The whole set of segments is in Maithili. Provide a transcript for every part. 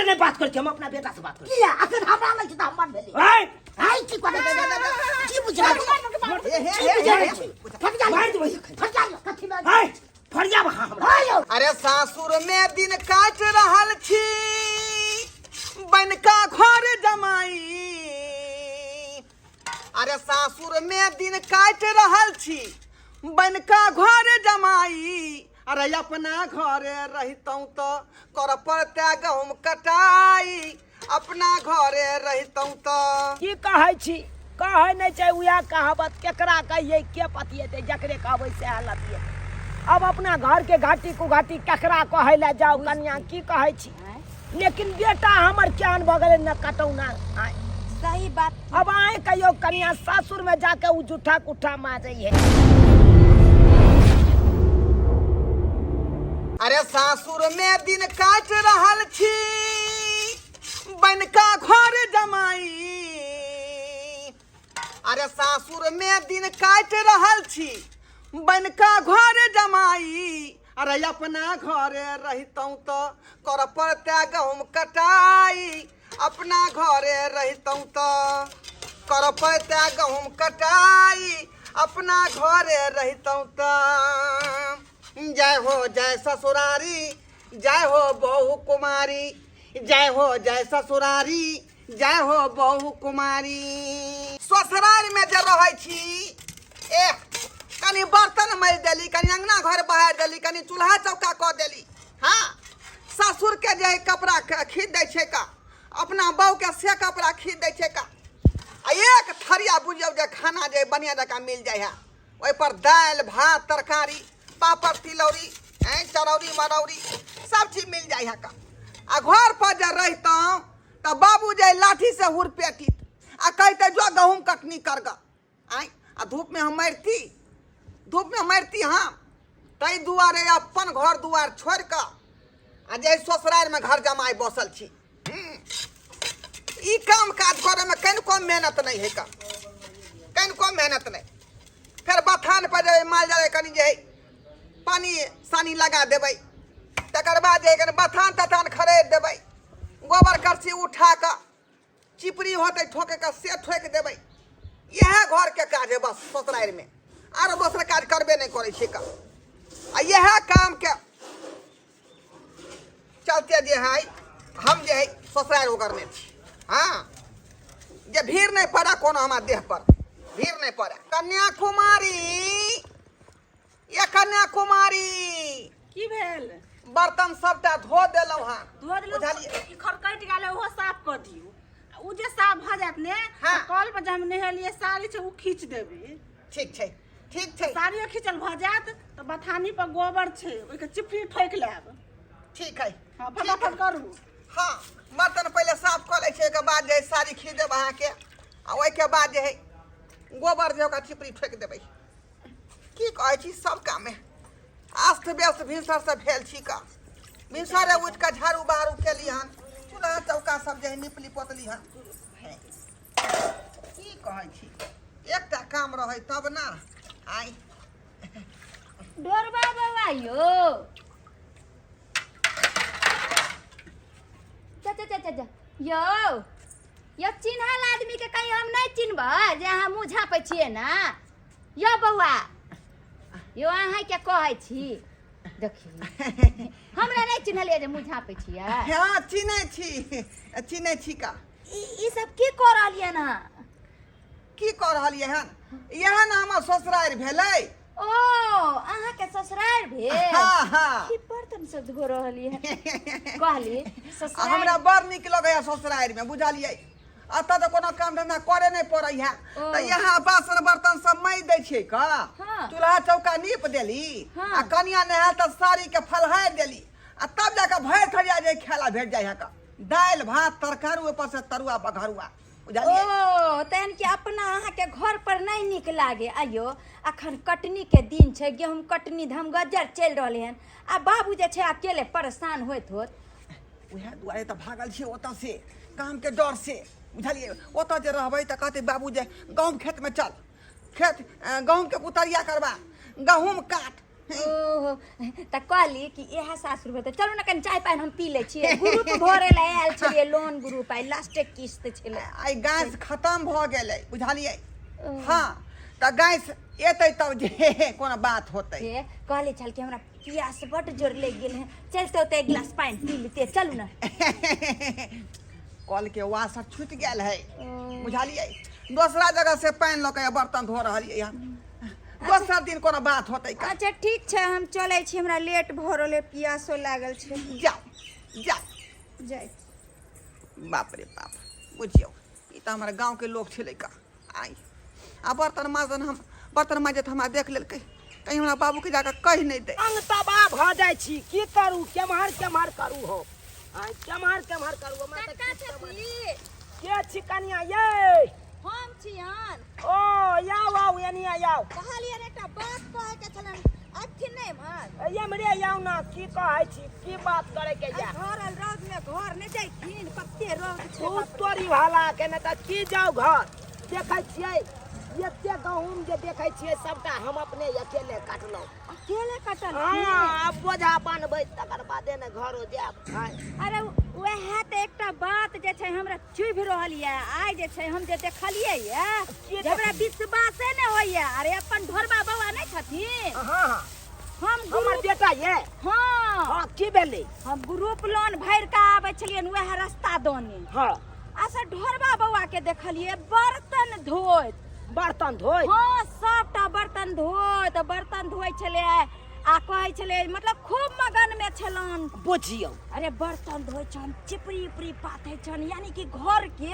नहि बात करै छी, हम अपना बेटा से बात करै किया अखन हमरा लग छै तऽ हमर भेलै। छी। आइ की करै की बुझै की बुझै छी? फट जा। मारि देबै। फट जा, कथी में? आय, फरियाब अहाँ हमरा। हाय यौ। अरे सासुर में दिन काट रहल छी, बनका घर जमाई। अरे सासुर में दिन काट रहल छी, बनका घर जमाई। अरे अपना घरे रहितौं तऽ कर पड़ते गहूम कटाई, अपना घरे रहितौं तऽ। की कहै छी? कहै नहि छै उएह कहावत, केकरा कहियै, के पतियेतै? जकरे कहबै सएह लतियेतै। अब अपना घरके घाटी कुघाटी केकरा कहै लए जाउ? कनिया, की कहै छी? लेकिन बेटा हमर केहन भऽ गेलै ने कटौना आँय। सही बात। अब आए कहियो कनिया, सासुर में जाके उ जूठा कुठा माजै है। अरे सासुर में दिन काट रहल छी, बनका घर जमाई। अरे सासुर में दिन काट रहल छी, बनका घर जमाई। अरे अपना घरे रहितौं तऽ कर पड़ते गहूम कटाई, अपना घरे रहितौं तऽ कर पड़ते गहूम कटाई, अपना घरे रहितौं तऽ। जय हो जय ससुरारी, जय हो बहु कुमारी, जय हो जय ससुरारी, जय हो बहु कुमारी। ससुरारी में जे रहै छी, एह, कनि बर्तन मलि देली, कनि अंगना घर बहारि देली, कनि चूल्हा चौका कऽ देली। हाँ, ससुर के जे कपड़ा खींच दै छै का, अपना बहू के से कपड़ा खींच दै छै का। आ एक थरिया बुझियौ जे खाना जे बढ़िआँ जकाँ मिल जाइ है, ओहिपर दालि भात तरकारी पापड़ तिलौरी ऐं चरौरी मरौरी सब चीज मिल जाइ है का। आ घर पर जे रहितहुँ तऽ बाबू जे लाठी से हुरपेटित आ कहते जो गहूम कटनी कर ग आँय, आ धूप में हम मरती, धूप में मरती हम। ताहि दुआरे अपन घर दुआर छोड़ि कऽ आ जे ससुरारिमे घर जमाय बसल छी। ई काम काज करैमे कनिको मेहनत नहि है का, कनिको मेहनत नहि। फेर बथान पर जेबै, माल जाल कनि जे है पानि सानी लगा देबै, तकर बाद जे कनि बथान तथान खरीद देबै, गोबर करसी उठा कऽ चिपरी होतै ठोके कऽ से ठोकि देबै। इएह घरके काज है बस ससुरारिमे, आरो दोसर काज करबे नहि करै छै का। आ इएह कामके चलते जे है हम जे है ससुरारि ओगरने छी। हाँ, जे भीड़ नहि पड़े कोनो हमरा देह पर, भीड़ नहि पड़े। कन्याकुमारी, ये कन्याकुमारी। की भेल? बर्तन सबटा धो देलहुँ हँ। धो देलहुँ? बुझलियै? ई खरकटि गेल, ओहो साफ कऽ दियौ। आ ओ जे साफ भऽ जायत ने, हाँ। तऽ कल पर जे हम नहेलियै साड़ी छै, ओ खींच देबै। ठीक छै, ठीक छै। साड़ियो खींचल भऽ जायत तऽ बथानी पर गोबर छै, ओहिके चिपरी ठोकि लेब। ठीक है। हाँ, फटाफट करू। हाँ, बर्तन पहिले साफ कऽ लै छै, ओहिके बाद जे है साड़ी खींच देब अहाँके, आ ओहिके बाद जे है गोबर जे ओकरा चिपरी ठोकि देबै। की कहै छी, सब काममे अस्त व्यस्त भिनसरसँ भेल छी का। भिनसरे उठि कऽ झाड़ू बहारू केली हन, चूल्हा चौका सब जे है निपली पोतली हन। की कहै छी, एकटा काम रहै तब ने आइ। डोरबा बाबा यो, चा चा चा चा, यौ यौ, चिन्हल आदमी के कहीं हम नहीं चिन्हबै जे अहाँ मुँह झाँपै छियै ने? यौ बौआ यौ, अहाँ के कहै छी, देखियौ हमरा नहीं चिन्हलियै जे मुँह झाँपै छियै? हाँ, चिन्है छी, चिन्है छी का। ई सब की कऽ रहलियै हन अहाँ? की कऽ रहलियै हन? इएह ने हमर ससुरारि भेलै। ओ, अहाँके ससुरारि भेल? हाँ हाँ। की बर्तन सब धो रहलियै हन? कहली आ ससुरारि हमरा बड़ नीक लगैया ससुरारिमे, बुझलियै? एतऽ तऽ कोनो काम धंधा करे नहि पड़ै है। ओ। तऽ यहाँ बासन बर्तन सब माजि दै छियै का, हाँ। चूल्हा चौका नीप देली, हाँ। आ कनिया नहायल तऽ साड़ी के फलहारि देली, आ तब जाकऽ भरि थरिया जे खायला भेट जाइ है का, दालि भात तरकारी, ऊपर से तरुआ बघरुआ, बुझलियै? ओ, तहन कि अपना अहाँके घर पर नहि नीक लागे? आइयो अखन कटनी के दिन छै, गेहूँ कटनी धमगज्जर चलि रहलै हन, आ बाबू जे छै अकेले परेशान होइत होत। उएह दुआरे तऽ भागल छियै ओतऽ से, कामके डर से, बुझलियै? ओतऽ जे रहबै तऽ कहतै बाबू जे गहूँम खेतमे चल, खेत गहूँमके कुतरिया करबा, गहूँम काट। ओहो, तऽ कहली कि इएह सासुर भेल। चलू ने, कनि चाय पानि हम पी लै छियै। ग्रुप भरे लए आयल छलियै, लोन ग्रुप, आइ लास्टे किस्त छलै। आइ गैस खतम भऽ गेलै, बुझलियै? हँ, तऽ गैस एतै तब जे कोनो बात होतै। हे, कहले छल कि हमरा प्यास बड्ड जोर लागि गेल है, चलते ओतऽ एक गिलास पानि पी लेते, चलू ने। कल के वासर छूटि गेल है, बुझलियै? दोसरा जगह से पानि लऽ के बर्तन धो रहलियै हन। दोसर दिन कोनो बात होतै का। अच्छा, ठीक छै, हम चलै छी, हमरा लेट भऽ रहल है, प्यासो लागल छै। जाउ जाउ। जाइ। बाप रे बाप, बुझियौ, ई तऽ हमर गाँवके लोक छलै का। आइ आ बर्तन माजन, हम बर्तन माजैत हमरा देख लेलकै, कहीं हमरा बाबूके जाकऽ कहि नहि दै। अंग तबाह भऽ जाइ छी। की करू, केम्हर केम्हर करू हो? आँय, केम्हर केम्हर करू? हमरा तऽ कक्का किछु समझ- छथि? के छी कनिया ये? हम छियन। ओ, आउ आउ, एनिया आउ। कहलियनि एकटा बात कहैके छलनि, अथिन नहि एम्हर? एम्हरे आउ ने। की कहै छी, की बात करे के या? घर आयल रौद में घर नहि जाइथिन, कते रौद छै। तू बाप रे। तोरी भाला के ने तऽ की जाउ घर? देखै छियै, एते गहूम जे देखै छियै, सबटा हम अपने अकेले काटलहुँ। अकेले कटल? हँ, आब बोझा बान्हबै तकर बादे ने घरो जायब। आँय। अरे, वएह तऽ एकटा बात जे छै हमरा चुभि रहल यऽ। आइ जे छै हम जे देखलियै यऽ की? जे हमरा विश्वासे नहि होइए। अरे, अपन ढोरबा बौआ नहि छथिन? हँ हँ। हम हमर ग्रुप बेटा ये? हँ। हँ, की भेलै? हम ग्रुप लोन भरि कऽ आबै छलियनि वएह रास्ता दने। आ से ढोरबा बौआ के देखलियै बर्तन धोइत। बर्तन धोइत? हँ, सबटा बर्तन धोइत, बर्तन धोइ छलै आ कहै छलै, मतलब खूब मगन मे छलन। बुझियौ। अरे, बर्तन धोइ छन, चिपरी उपरी पाथै छन, यानी कि घर के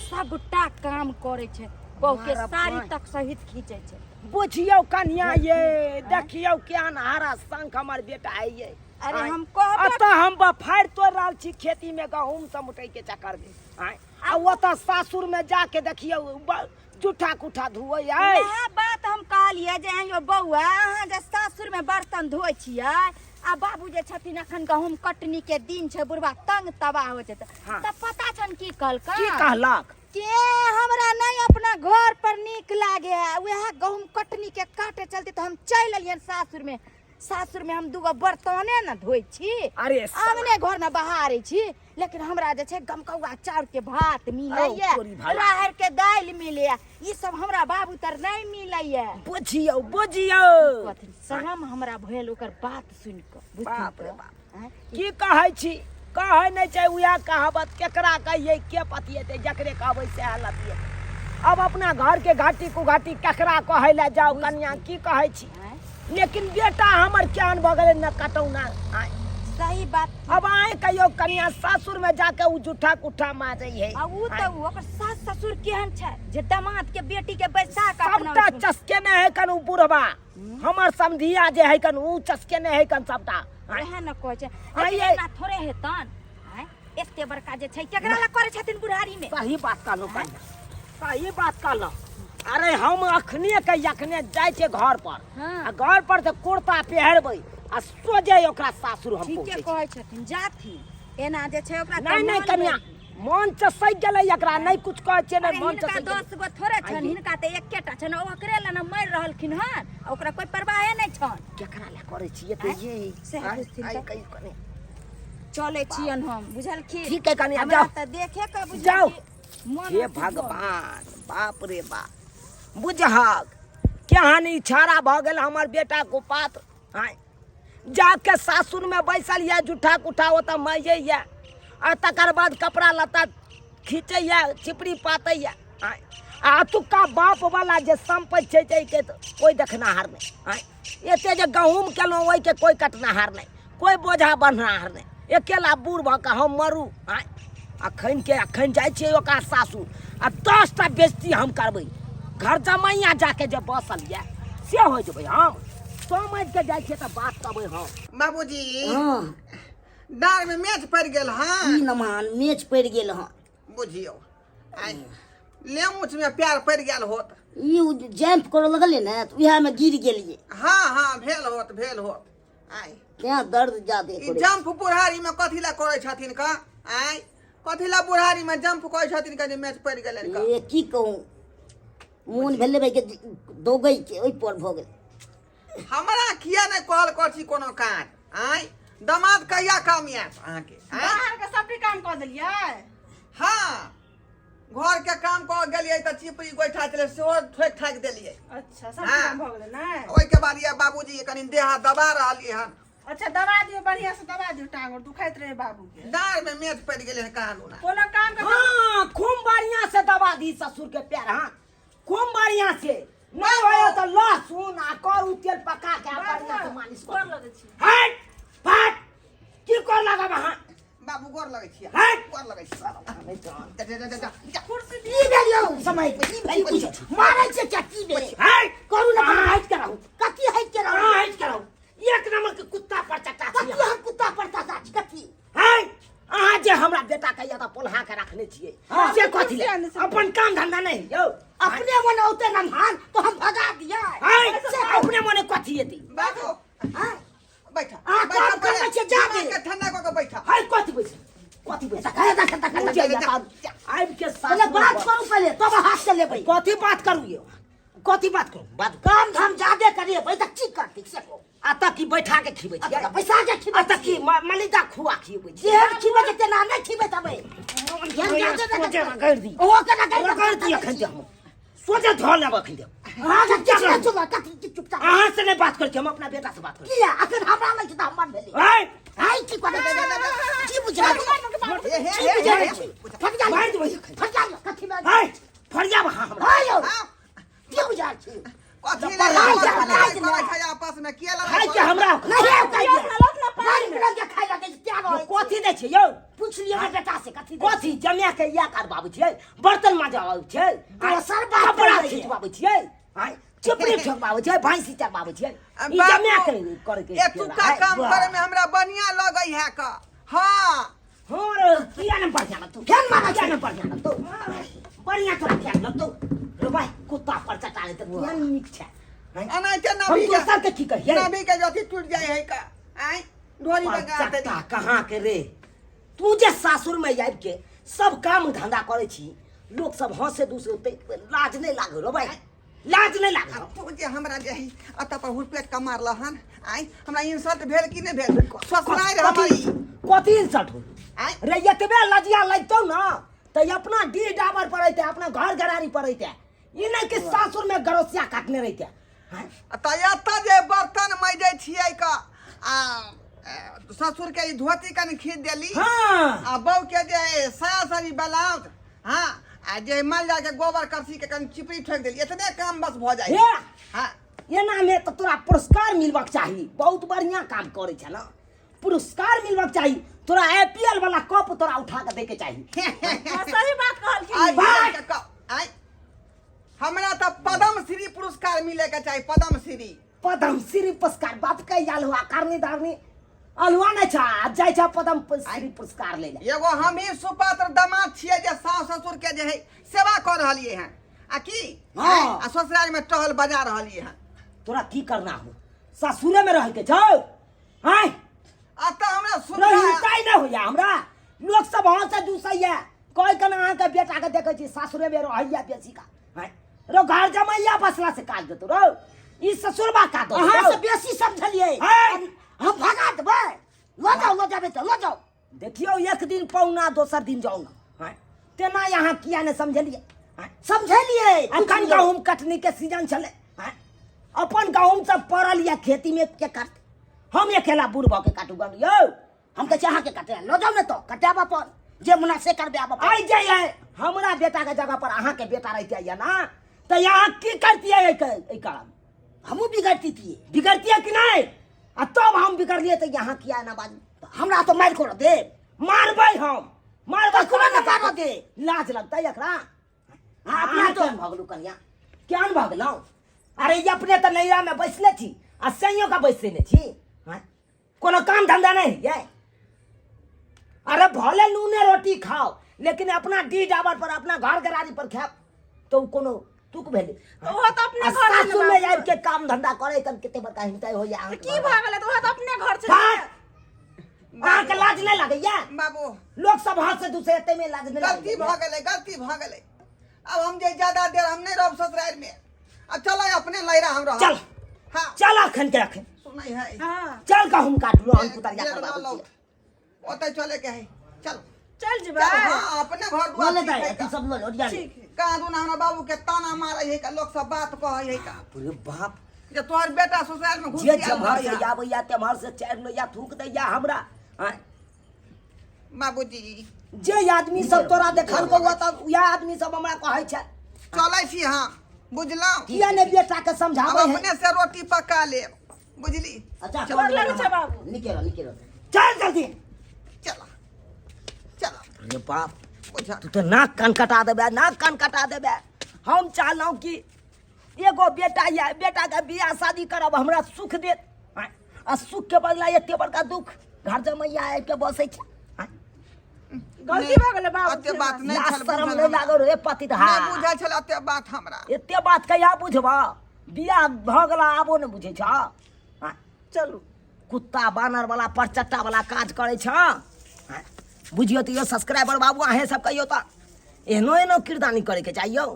सबटा काम करै छै, बहु के मारब साड़ी पानि। तक सहित खींचै छै। बुझियौ कन्या ये, देखियौ केहन हरा शंख हमर बेटा है ये। अरे, आँय। हम कहबो अतऽ हम बफारि तोड़ि रहल छी खेती में गहूम समुटै के चक्कर में, आँय, आ ओतऽ सासुर में जाके देखियौ जूठा कुठा धुअै आय। वएह बात हम कहलियै जे आइयो बौआ, अहाँ जे सासुर में बर्तन धोइ छियै आ बाबू जे छथिन, अखन गहूम कटनी के दिन छै, बुढ़बा तंग तबाह होइ छै। तऽ पता छन की कहलकै? की कहलक? के हमरा नहीं अपना घर पर नीक लागे है, वएह गहूम कटनी के काटे चलते तऽ हम चलि एलियन सासुर में। सासुर में हम दूगो बर्तने न धोइ छी, अरे साला। आंगने घर में बहारै छी, लेकिन हमरा जे छै गमकौआ चाउर के भात मिलैया, औ तोरी भला। राहड़ के दालि मिलैया, ई सब हमरा बाबू तर नहीं मिलैया। बुझियौ बुझियौ। कथी शरम हमरा भेल ओकर बात सुनि कऽ, बुझथिन बाप रे तऽ। बाप। आँय? की कहै छी? कहै नहि छै, उएह कहावत, केकरा कहियै, के पतिएतै? जकरे कहबै सएह लतिएतै। अब अपना घर के घाटी कुघाटी केकरा कहै लए जाउ कन्या? की कहै छी? आँय? लेकिन बेटा हमर केहन भऽ गेलै न कटौना, आँय। सही बात। अब आए कहियो कन्या, सासुर में जाके उ जूठा कुठा माजै है। आ उ तऽ उ ओकर सास ससुर केहन छै जे दामाद के बेटी के बैसा के अपना सबटा ओहिठाम- चसकेने है कन उ बुढ़बा, हमर समधिया जे है कन, उ चसकेने है कन सबटा, आँय। वएह ने कहै छै। आँय लेकिन ये। एना थोड़े हेतन? आँय, एते बड़का जे छै केकरा लए करै छथिन बुढ़ारी में? सही बात कहलहुँ कन्या, सही बात कहलहुँ। अरे, हम अखने के अखने जाइ छियै घर पर। आ घर पर से कुर्ता पहिरबै आ सोझे ओकरा सासुर हम ठीके पहुँचै छी। कहै छथिन, जाथिन। एना जे छै ओकरा नहि तऽ नहि मन कन्या, मन चसकि गेलै एकरा, नहि कुछ कहै छियै, अरे नहि मन हिनका चसकि गेलै। 10 गो थोड़े छनि? आइये। हिनका तऽ एकेटा छनि, ओ ओकरे लए ने मरि रहलखिन हन, आ ओकरा कोई परवाहे नहि छनि। केकरा लए करै छियै तऽ आँय? ये सएह आँय, बुझथिन आँय, तऽ। कहियो कने। चलै छियनि हम, बुझलखिन? ठीक है कनिया, हमरा जाउ। तऽ देखे के बुझलखिन जाउ। मन हे अथी भऽ गेल। भगवान, बाप रे बाप, बुझहक केहन इशारा भऽ गेल हमर बेटा को पात्र। आँय, जाके सासुर में बैसल यऽ, जूठा कुठा ओतऽ मजै यऽ आ तकर बाद कपड़ा लत्ता खींचैया, चिपड़ी पातैया। आँय, आ अतुक्का बाप वाला जे सम्पत्ति छै ताहिके तऽ कोइ देखनाहार नहि। आँय, एते जे गहूँम केलहुँ, ओहिके कोइ कटनाहार नहि, कोइ बोझा बन्हनाहार नहि, अकेला बूढ़ भऽ कऽ हम मरू? आँय, अखन के अखन जाइ छियै ओकरा सासुर आ 10टा बेजती हम करबै। घर जमैया जाके जे बसल यऽ से हो जेबै हम। समझि कऽ जाइ छियै तऽ बात कहबै हम। बाबूजी। हँ। डाँर में मेच पड़ि गेल हँ? ई नमान मेच पड़ि गेल हँ। बुझियौ, आइ लेमुच में प्यार पड़ि गेल होत। ई उ जैम्प करऽ लगलै ने तऽ उएहमे गिर गेलियै। हँ हँ, भेल होत, भेल होत। आइ तें दर्द जादे ई करै। जंप बुढ़ारी में कथी ला करै छथिन का? आइ कथी ला बुढ़ारी में जंप करै छथिन का जे मैच पड़ि गेलनि का? ए, की कहूँ, मोन भेलै भाई के दौगै के, ओहि पर भऽ गेल। हमरा किया नहि कहल कर छी कोनो काज आँय दमाद कहिया काम आयत अहाँके आँय बाहर के सबटी काम कऽ देलियै हाँ घर के काम कऽ गेलियै तऽ चिपरी गोइठा छलै सेहो ठोकि ठाकि देलियै अच्छा सब हाँ। काम भऽ गेलै ने ओहिके बाद ये बाबूजी कनि देह हाथ दबा रहलियै हन अच्छा दबा दियौ बढ़िया से दबा दियौ टांग और दुखाइत रहे बाबू के डाँर में मेच पड़ि गेलै हन कहाँ दुना कोनो काम के हाँ खूब बढ़िया से दबा दी ससुर के पैर हाँ खूब बढ़िया से नहीं होय तो लहसुन आ करू तेल पका के आ बढ़िया से मालिश गोर कर लगै छी हट फट की कर लगब अहाँ बाबू गोर लगै छियै हट! गोर लगै छियै जा, जा, जा, जा, जा। कुर्सी की भेल यौ समय पे की भेल यौ? मारै छै क्या की भेल हट करू ना अहाँ हट के रहू कथी हटि के रहू अहाँ हट के रहू एक नंबर के कुत्ता पर चट्टा छी कथी हम कुत्ता पर चाचा छी कथी हट अहाँ जे हमरा बेटा के तऽ पोल्हा के रखने छियै से कथी ले? अपन काम धंधा नहीं यौ अपने मन औते नमहान तो हम भगा दिया हट अपने मने कथी एती बाबू हाँ? बैठा अहाँ बैठा काम करबै पहिले। छियै, जा दे। दिमाग के ठंडा कऽ के बैठा हट कथी बैसे कथी बैसे देखा देखा देखा मुझे देखा। आबि के पहिले सासुर बात पर- करू पहिले तब हाथ से लेबै कथी बात करू यौ कथी बात करू बात काम धाम ज्यादे करिए पैसा की करती से कहू आ तक की बैठा के खिबै छियै पैसा के खिबै आ तक की मलिदा खुआ खिबै छियै जेहन खिबै छै तेना नहि खिबै तबै जेहन ज्यादे सोझे रगड़ि दी ओहो के रगड़ि रगड़ि दी एखन दे हम सोझे धऽ लेब एखन दे अहाँ के किछु नहि चुप कथी की चुपचाप अहाँ से नहि बात करै छी हम अपना बेटा से बात करै किया अखन हमरा नहि छै तऽ हमर भेलै छी आँय? हाय की करै की बुझै हे, हे, की हे, बुझै हे, छी फट जा मारि देबै एखन। फट जा कथी में आँय, फरियाब अहाँ हमरा हाय यौ हाँ, की बुझै छी कथी लड़ाई लड़ाई जा, लड़ाई करै छै आपस में किया लड़ाई खाय के करै छै? हमरा नहीं पियास लगत ना पानी रंग बिरंग के खाय लगे छै क्या रहै कथी दै छै यौ पूछ लियौ ने बेटा से कथी दै छै? कथी जमा के इएह करबाबै छियै बर्तन मजाबै छियै दोसर बात कपड़ा करै छै। खिचबाबै छियै आँय, चिपरी ठोकबाबै छियै भैंसी चरबाबै छियै आ ई बाबू, जमा के करे के एतुका काम करे में हमरा बढ़िया लगै है का हाँ हाँ रे किया ने बढ़िया लगतौ केहन मारै किया छै? ने बढ़िया लगतौ बढ़िया तोरा किया ने लगतौ रे भाई कुत्ता पर चटा ले तऽ किया ने नीक छै आँय? एनाहिते हम नाभि के दोसर के की कहियै नाभि के अथी टूट जाइ है का आँय ढोरी बगा चट्टा कहाँ के रे तू जे सासुर में आबि के सब काम धंधा करै छी लोक सब हंसे दूसरे ते लाज नहीं लागल रो भाई लाज नहीं लागल तू जे हमरा जे है अतऽ पर हुरपेट के मारल हन आँय हमरा इंसल्ट भेल कि नहि भेल ससुरारि हमर ई कथी इंसल्ट होल आँय रे एतबे लजिया लगतौ ना तऽ अपना डीह डाबर पर अइते अपना घर घरारी पर अइते ई नहीं कि सासुर में गरोसिया काटने रहिते आँय? तऽ एतऽ जे बर्तन मजै छियै का आ ससुर के ई धोती कनि खींच देली हाँ आ बहू के जे साया साड़ी ब्लाउज हाँ आ जे माल जा के गोबर करसी के कनि चिपरी ठोकि देली एतने काम बस भऽ जाइ हे हाँ एना में तऽ तोरा पुरस्कार मिलबाक चाही बहुत बढ़िया काम करै छै ना पुरस्कार मिलबाक चाही तोरा I P L वाला कप तोरा उठा के दैके चाही हाँ, सही बात कहलखिन आइ बात! के आइ हमरा तऽ पद्मश्री पुरस्कार मिले के चाही पद्मश्री पद्मश्री पुरस्कार बाप के अलुआ कारनी दारनी अलुआ नहीं छा आज जाय छा पद्मश्री पुरस्कार ले ले एगो हम ही सुपात्र दामाद छियै जे सास ससुर के जे है सेवा कऽ रहलियै हन आ की हाँ। आ ससुराल में टहल बजा रहलियै हन तोरा की करना हो ससुरे में रह के छौ आय अतः हमरा सुविधा रहिताइ नहि होइया हमरा लोक सब हंसे दूसैया कहि के अहाँके बेटा के देखै छी सासुरे में रहैया बेसी का आँय? रो घर जमैया बसला से काज देतो रो ई ससुरबा का दो अहाँ से बेसी समझलियै हैं? हम भगा देबै लऽ जाउ लऽ जाबै तऽ लऽ जाउ देखियौ एक दिन पौना दोसर दिन जाउ ना आँय? तेना यहाँ किया ने समझलियै आँय? समझलियै अखन गहूम कटनी के सीजन छलै आँय? अपन गहूम सब पड़ल यऽ खेती में के काटतै हम अकेला बूढ़ भऽ के काटू गहूम यौ हम कहै छी अहाँके कटे लऽ जाउ ने तऽ कटायब अपन जे मुना से करबै आब अपन। आइ जे ये हमरा बेटा के जगह पर अहाँके बेटा रहिते ये ना तऽ यहाँ की करतियै एहि कारण हमहूँ बिगड़ती थिए बिगड़तियै कि नहि आ तब हम बिगड़लियै तऽ यहाँ किया एना बाजू हमरा तऽ मारि करऽ देब मारबै हम मारबै ककरो ने मारऽ दे। लाज लगतै एकरा हाँ, अपना अपना तो केहन भऽ गेलहुँ कनिया केहन भऽ गेलहुँ अरे ई अपने तऽ नैरामे बैसले छी आ सैयो के बैसते नहि छी आँय? कोनो काम धंधा नहीं ये अरे भले नूने रोटी खाओ लेकिन अपना डी डाबर पर अपना घर गरारी पर खाओ तो उ कोनो तुक भेलै तऽ ओहो तऽ अपने आ घर छै ने सासुर में बाबू। आबि के काम धंधा करे तब कते बड़का हिंता होइया तऽ की भऽ गेलै तऽ ओहो तऽ अपने घर छै बात अहाँके लाज नहि लगैया बाबू लोक सब हाथ से दूसरे एते में लाज नहि गलती लगैया भऽ गेलै गलती भऽ गेलै अब हम जे ज्यादा देर हम नहि रहब ससुरारि में अब चलो अपने लैरा हम रहब चल हाँ। चल अखन के अखन। सुनै है। हाँ। चल गहूम काटलो हम कुतरिया डेढ़ करबाबै लौट। छियै। ओतै चले के है, चल। चल जेबै। चल, हाँ, अपने घर लऽ दुआर ले ठीक दाइ, है तू का। सब लऽ ले, ओरिया ले। ठीक है। कहाँ दूना हमरा बाबू के ताना मारे है का, लोग सब बात कहै है का बाप रे बाप, जे तोहर बेटा ससुराल में घुस जे गेल जेम्हर से है। आबैया तेम्हर से चारि लोहिया थूक दैया हमरा। आँय? बाबूजी, जे आदमी सब तोरा देखलकौ तऽ उएह आदमी सब हमरा कहै छै। चलै छी हम, बुझलहुँ? किया ने बेटा के समझाबै अब है? अपने से रोटी पका लेब, बुझली? अच्छा। गोर लगै छै बाबू। निके रह, निके रह। चल जल्दी। चल चल। रे बाप, बुझल। तू तऽ नाक कान कटा देबे, नाक कान कटा देबे। हम चाहलहुँ कि एगो बेटा यऽ, बेटाके बियाह शादी करब, हमरा सुख देत। आँय, आ सुखके बदला एते बड़का दुख घर जमैया आबि के बसै छै। आँय, गलती भऽ गेलै बाबू। एते बात नहि लाज छल शरम बुझल नहि हमरा। लागल रे पतित। हा, नहि बुझल छल एते बात हमरा। एते बात कहिया बुझबह? बियाह भऽ गेला, आबो नहि बुझै छ। आँय, चलू। कुत्ता बानर वाला परचट्टा वाला काज करै छ। आँय, बुझियौ तऽ यौ सब्सक्राइबर बाबू, अहेँ सब कहियौ तऽ एहनो एहनो किरदानी करैके चाही यौ?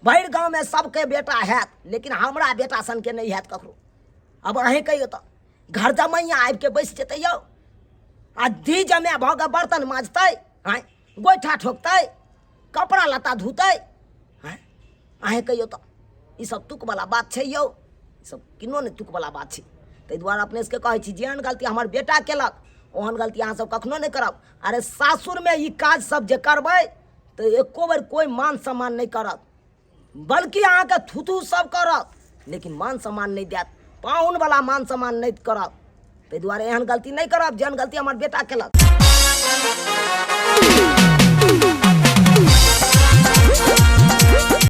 भरि गाँवमे सबके बेटा हैत, लेकिन हमरा बेटा सनके नहि हैत ककरो। आब अहेँ कहियौ तऽ घर जमैया आबिके बैसि जेतै यौ, आ धी जमाए भऽ कऽ बर्तन माजतै, आँय, गोइठा ठोकतै, कपड़ा लत्ता धोतै? आँय, अहेँ कहियौ तऽ ईसब तुकवला बात छै यौ? ईसब किनो नहि तुकवला बात छै। ताहि दुआरे अपने सबके कहै छी, जेहन गलती हमर बेटा केलक ओहन गलती अहाँसब कखनो नहि करब। अरे, सासुरमे ई काज सब जे करबै तऽ एको बेर कोइ मान सम्मान नहि करत, बल्कि अहाँके थूथू सब करत, लेकिन मान सम्मान नहि देत, पाहुनवला मान सम्मान नहि करत। ताहि दुआरे एहन गलती नहि करब जेहन गलती हमर बेटा केलक।